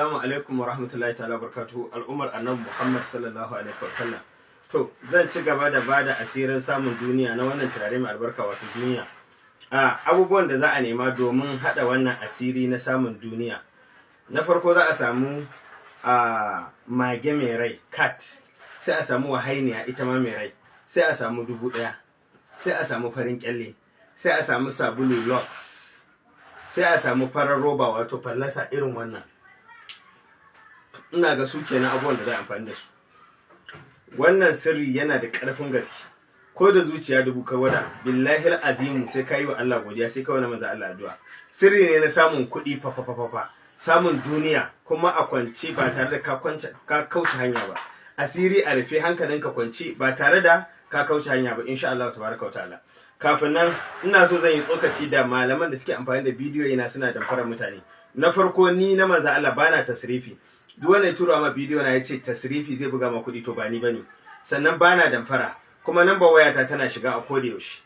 Assalamu alaikum wa rahmatullahi ta'ala barkatu al'ummar Annabi Muhammad sallallahu alaihi wasallam. To, zan ci gaba da bada asirin samun duniya na wannan turare mai albarka, wato duniya. A abubuwan da za a nema domin hada wannan asiri na samun duniya. Na farko, za a samu a mage mai rai, cat, sai a samu wahainiya ita ma mai rai, sai a samu 1000, sai a samu farin kyalle, sai a samu sabulu Lux, sai a samu farar roba, wato fallasa irin wannan. Ina ga su kenan abubuwan da za a amfani da su. Wannan sirri yana da ƙarfin gaske. Ko da zuciya dubu ka gwada, billahi azimu sai ka yi wa Allah godiya, sai ka wani manzo Allah addu'a. Sirri ne na samun kuɗi fa fa fa fa, samun duniya kuma a kwance ba tare da ka kwance ka kauce hanya ba. Asiri a rufe, hankalinka kwance ba tare da ka kauce hanya ba, insha Allah tabaraka wa ta'ala. Kafin nan, ina so zan yi tsokaci da malaman da suke amfani da bidiyo ina suna damfarar mutane. Na farko, ni na manzo Allah bana tasrifi. Duk wanda ya tura ma bidiyo na yace tasrifi zai buga ma kuɗi, to ba ni bane. Sannan bana damfara, kuma number wayata tana shiga a koda yaushe.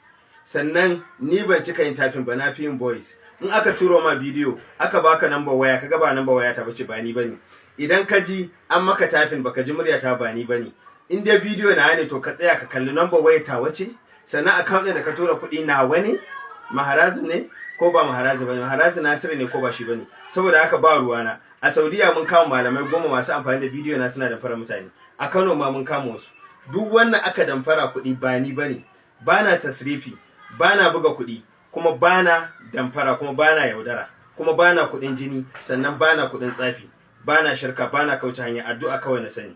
Sannan ni ban cika yin typing ba, na fi yin voice. In aka turo ma bidiyo aka baka number waya, kaga ba number wayata bace, ba ni bane. Idan ka ji an maka typing baka ji muryata, ba ni bane. In dai bidiyo na ne, to ka tsaya ka kalli number wayata wace, sannan account ɗin da ka tura kuɗi nawa ne, Maharazu ne ko ba Maharazu bane, Maharazu Nasiru ne ko ba shi bane. Saboda haka ba ruwana. A Saudiya mun kama malamai 10 masu amfani da bidiyo na suna damfara mutane. A Kano ma mun kama wasu. Duk wannan aka damfara kuɗi, ba ni bane. Bana tasrifi, bana buga kuɗi, kuma bana damfara, kuma bana yaudara, kuma bana kuɗin jini, sannan bana kuɗin tsafi, bana shirka, bana kauce hanya. Addu'a kawai na sani.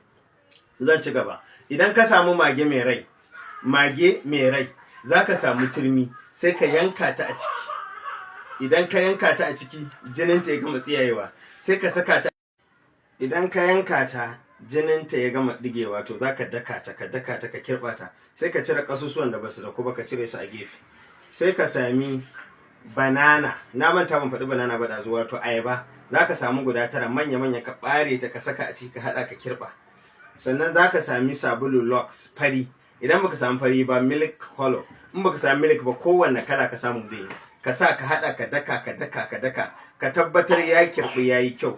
Zan ci gaba. Idan ka samu mage mai rai, mage mai rai, zaka samu turmi, sai ka yanka ta a ciki. Idan ka yanka ta a ciki, jininta ya gama tsiyayewa, sai ka saka ta. Idan ka yanka ta, jininta ya gama digewa, to zaka daka ta, ka daka ta, ka kirba ta, sai ka cire kasusuwan da basu daku ba, ka cire su a gefe. Sai ka sami banana. Na manta ban faɗi banana ba ɗazu, wato ayaba. Za ka samu guda tara manya-manya, ka ɓare ta, ka saka a ciki, ka haɗa, ka kirɓa. Sannan za ka sami sabulu Lux fari. Idan baka samu fari ba, milk color. In baka sami milk ba, kowanne kala ka samu zai yi. Ka sa, ka haɗa, ka daka, ka daka, ka daka, ka tabbatar ya kirɓi, ya yi kyau.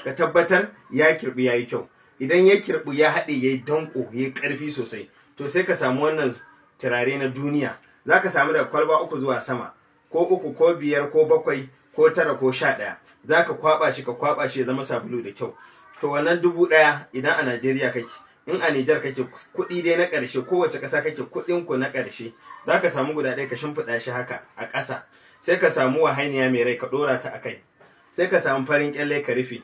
Ka tabbatar ya kirɓi, ya yi kyau. Idan ya kirɓi, ya haɗe, ya yi danƙo, ya yi ƙarfi sosai, to sai ka samu wannan turare na duniya. Za ka samu daga kwalba uku zuwa sama, ko uku, ko biyar, ko bakwai, ko tara, ko 11. Za ka kwaɓa shi, ka kwaɓa shi ya zama sabulu da kyau. To, wannan 1000, idan a Najeriya kake, in a Nijar kake, kuɗi dai na ƙarshe, kowace ƙasa kake, kuɗin ku na ƙarshe, za ka samu guda ɗaya, ka shimfiɗa shi haka a ƙasa. Sai ka samu wahainiya mai rai, ka ɗora ta a kai. Sai ka samu farin ƙyalle, ka rufe.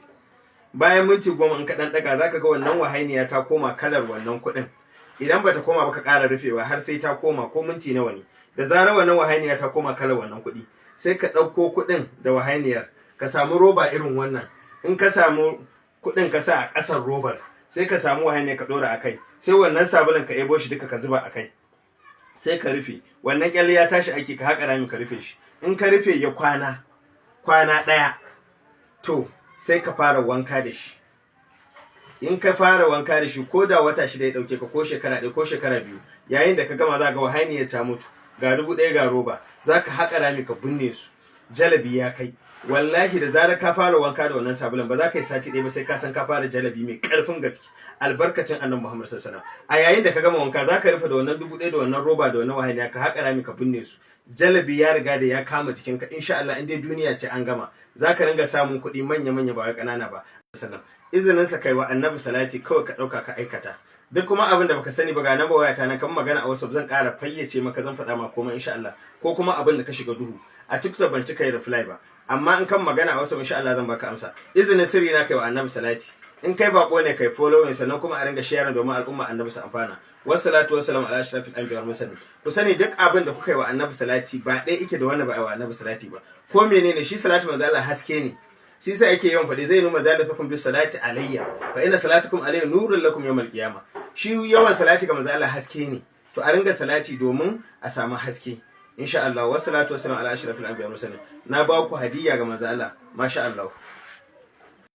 Bayan minti 10, in ka ɗan ɗaga, za ka ga wannan wahainiya ta koma kalar wannan kuɗin. Idan bata koma ba, ka ƙara rufewa har sai ta koma, ko minti nawa ne. Da zarar wannan wahainiya ta koma kalar wannan kuɗi, sai ka ɗauko kuɗin da wahainiyar, ka samu roba irin wannan. In ka samu kuɗin, ka sa a ƙasar robar, sai ka samu wahainiya ka ɗora a kai, sai wannan sabulun ka ebo shi duka, ka zuba a kai, sai ka rufe. Wannan kyalle ya tashi aiki, ka haƙa rami ka rufe shi. In ka rufe ya kwana kwana ɗaya, to sai ka fara wanka da shi. In ka fara wanka da shi, ko da wata 6 ya ɗauke ka, ko shekara 1, ko shekara 2, yayin da ka gama, za ga wahainiyar ta mutu, ga 1000, ga roba. Za ka haƙa rami ka binne su. Jalabi ya kai. Wallahi da zarar ka fara wanka da wannan sabulun, ba za ka yi sati 1 ba, sai ka san ka fara jalabi mai karfin gaske, albarkacin Annabi Muhammad sallallahu alaihi wasallam. A yayin da ka gama wanka, za ka rufe da wannan 1000 da wannan roba da wannan wahainiya, ka haƙa rami ka binne su. Jalabi ya riga da ya kama jikinka, insha Allah. In dai duniya ce, an gama. Za ka ringa samun kuɗi manya manya, ba wai ƙanana ba. Sallam izinin sa kai wa Annabi salati kawai, ka ɗauka ka aikata. Duk kuma abin da baka sani ba, ga namba wayata na kan magana a WhatsApp, zan ƙara fayyace maka, zan faɗa ma komai insha Allah. Ko kuma abin da ka shiga duhu, a TikTok ban cika yi reply ba, amma in kan magana a WhatsApp, insha Allah zan baka amsa. Izinin sirri na, kai wa Annabi salati. In kai bako ne, kai following, sannan kuma a ringa sharing domin al'umma Annabi su amfana. Wassalatu wassalamu ala ashrafil anbiya wal mursalin. Ku sani, duk abin da kuka yi wa Annabi salati ba ɗaya yake da wanda ba a yi wa Annabi salati ba. Ko menene shi? Salatu manzo Allah haske ne. Shi sai yake yawan faɗi zai numa zalatukum bis salati alayya, fa inna salatukum alayya nurun lakum yawmal qiyamah. Shi yawan salati ga manzo Allah haske ne. To, a ringa salati domin a samu haske, insha Allah. Wassalatu wassalamu ala ashrafil anbiya wal mursalin. Na ba ku hadiyya ga manzo Allah, masha Allah.